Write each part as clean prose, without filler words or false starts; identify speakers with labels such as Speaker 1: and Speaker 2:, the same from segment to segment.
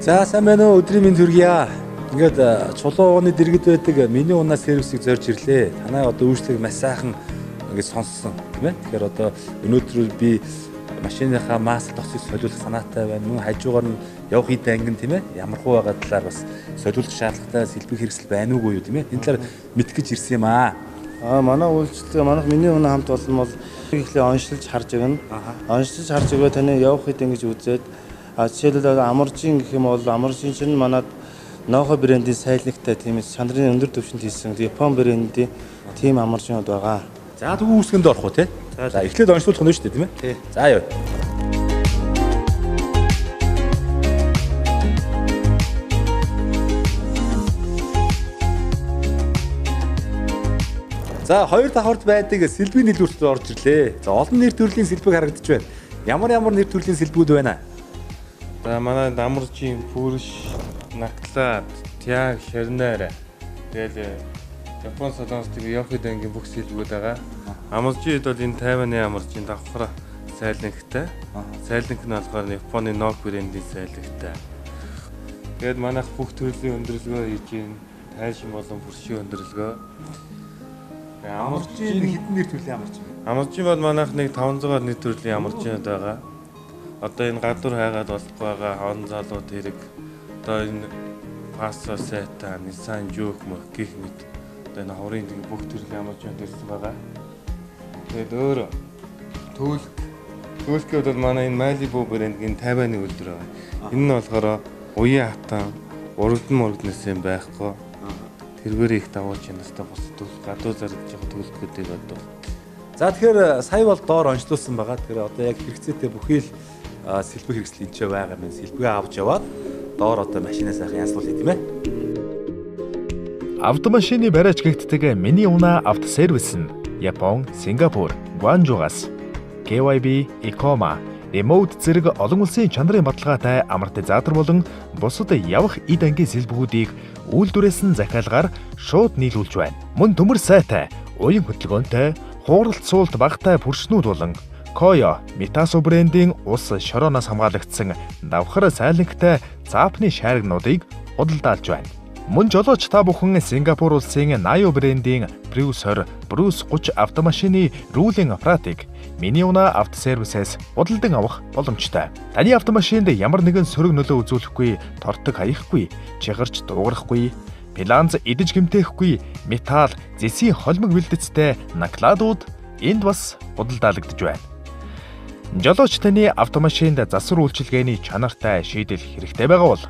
Speaker 1: За, сайн байна уу? Өдрийн мэнд хүргье. Ингээд Чулуун овооны дэргэд байдаг Миний унаа сервисийг зорж ирлээ. Танай одоо үйлчлэг маш сайхан ингээд сонссон, тийм ээ. Тэгэхээр одоо өнөөдөр би машиныхаа масл тоцыг солиулах санаатай байна. Мөн хажуугаар нь явах эд ангин, тийм ээ. Ямархуу байгаа талаар бас солиулах шаардлагатай сэлбэг хэрэгсэл байна уугүй юу, тийм ээ. Энэ талаар мэдэх гэж ирсэн юм аа.
Speaker 2: Манай үйлчлэг, манайх Миний унаа хамт олон бол эхлээ оншилж харж өгнө. Оншилж харж өгөө, таны явах хэд ингэж үзээд, жишээлбэл амаржин гэх юм бол амаржин чинь манад Нохо брендийн сайлнагтай, тийм чанарын өндөр түвшинд хийсэн Япон брендийн тийм амаржинууд байгаа.
Speaker 1: За, тэгвэл үйлчлэгэнд орох уу, тий? За, эхлээд онцлуулах нь шүү дээ, тийм ээ?
Speaker 2: Тий.
Speaker 1: За, юу. За, хоёр давхарт байдаг сэлбэгийн дэлгүүрт орж ирлээ. За, олон нэр төрлийн сэлбэг харагдаж байна. Ямар ямар нэр төрлийн сэлбэгүүд байна?
Speaker 3: За, манай Дамаржин, Пүрш, Накла, Тяг, Шарнаар. Тэгэл Япон, Солонгос, тэгээ Йохиденгийн бүх сэлбэгүүд байгаа. Амаржин хэд бол энэ Тайваны амаржин давхар сайлангтай. Сайланг нь болохоор Японы Нок брендийн сайлангтай. Тэгээд манайх бүх төрлийн өндөрлөгөө хийж гин, тайшин болон пүршийн өндөрлөгөө.
Speaker 1: Амаржин хэдэн нэр төрлийн амаржин бэ?
Speaker 3: Амаржин бол манайх нэг 500-аар нэр төрлийн амаржинууд байгаа. Одоо энэ гадуур хайгаад болохгүй байгаа он залууд хэрэг. Одоо энэ Passo Seta, Nissan Juke мөх гих мэт одоо энэ ховрын тэг бүх төрлийн амаржинууд ирсэн байгаа. Тэгээд өөр төлхөд бол манай энэ Malibu брендийн Тайваны үйлдвэр байгаа. Энэ нь болохоор уян хатан урагдан мурагданаас юм байхгүй. Тэргээр их давуу чанартай бус төлх гадуур зарж байгаа төлхүүдийг одоо.
Speaker 1: За, тэгэхээр сая бол доор онцлуулсан байгаа. Тэгэхээр одоо яг хэрэгцээтэй бүхий л сэлбэг хэрэгсэл энэ ч байгаа юм. Сэлбэгээ авч яваад доор одоо машинаа сайхан янзлуулъя, тийм ээ.
Speaker 4: Автомашины бариач гэгддэг Миний унаа автосервис нь Япон, Сингапур, Гуанжугаас KYB, Icoma, Remote зэрэг олон улсын чанарын баталгаатай амортизатор болон бусад явах эд ангийн сэлбэгүүдийг үйлдвэрээс нь захиалгаар шууд нийлүүлж байна. Мөн төмөр сайтай, уян хөдөлгөөнтэй, хууралт суулт багатай пүршнүүд болон Koyo, Mitasu брендийн ус шорооноос хамгаалагдсан давхар сайлангтай заапны шайрагнуудыг худалдаалж байна. Мөн жолооч та бүхэн Сингапур улсын Nayo брендийн Prius 20, Prius 30 автомашины рүүлийн аппаратыг Миний унаа автосервисээс худалдан авах боломжтой. Таны автомашинд ямар нэгэн сөрөг нөлөө үзүүлэхгүй, тортог хаяхгүй, чигарч дуугарахгүй, фланз идэж гэмтээхгүй, металл, зэсийн холимог бэлдэцтэй накладууд энд бас худалдаалагдаж байна. Жолооч таны автомашинд засвар үйлчилгээний чанартай шийдэл хэрэгтэй байгаа бол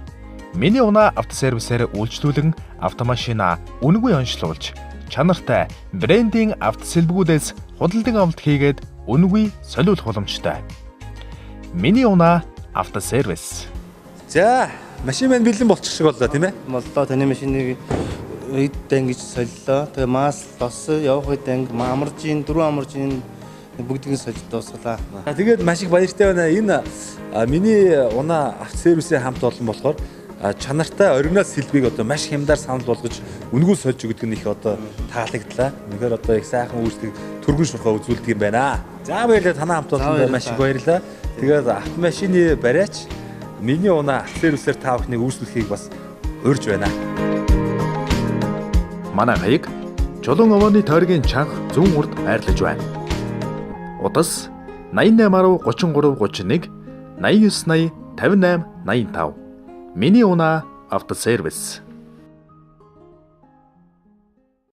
Speaker 4: Миний унаа автосервисээр үйлчлүүлэн автомашина үнэгүй онцлуулж, чанартай брендийн автосэлбэгүүдээс худалдан авалт хийгээд үнэгүй солиулах боломжтой. Миний унаа автосервис.
Speaker 1: За, машин маань бэлэн болчих шиг боллоо, тийм ээ.
Speaker 2: Боллоо, таны машиныг эд ангиж солилоо. Тэгээ масл тос явах эд анги амаржин, дөрвөн амаржин бүгдийг нь сольж дуусгалаа.
Speaker 1: За, тэгээд маш их баяртай байна. Энэ Миний унаа автосервисийн хамт олон болохоор чанартай оригинал сэлбийг одоо маш хямдаар санал болгож үнэгүй сольж өгдөг нь их одоо таалагдлаа. Үнэхээр одоо их сайхан үйлчлэг түргэн шурхаа үзүүлдэг юм байна. За, баярлалаа, танай хамт олондоо маш их баярлалаа. Тэгээд автомашины бариач Миний унаа автосервисээр та бүхнийг үйлчлэхийг бас урьж байна.
Speaker 4: Манай хаяг Чулуун овооны тойргийн чанх зүүн урд байрлаж байна. Утас 88 33 31 89 80 58 85. Миний унаа автосервис.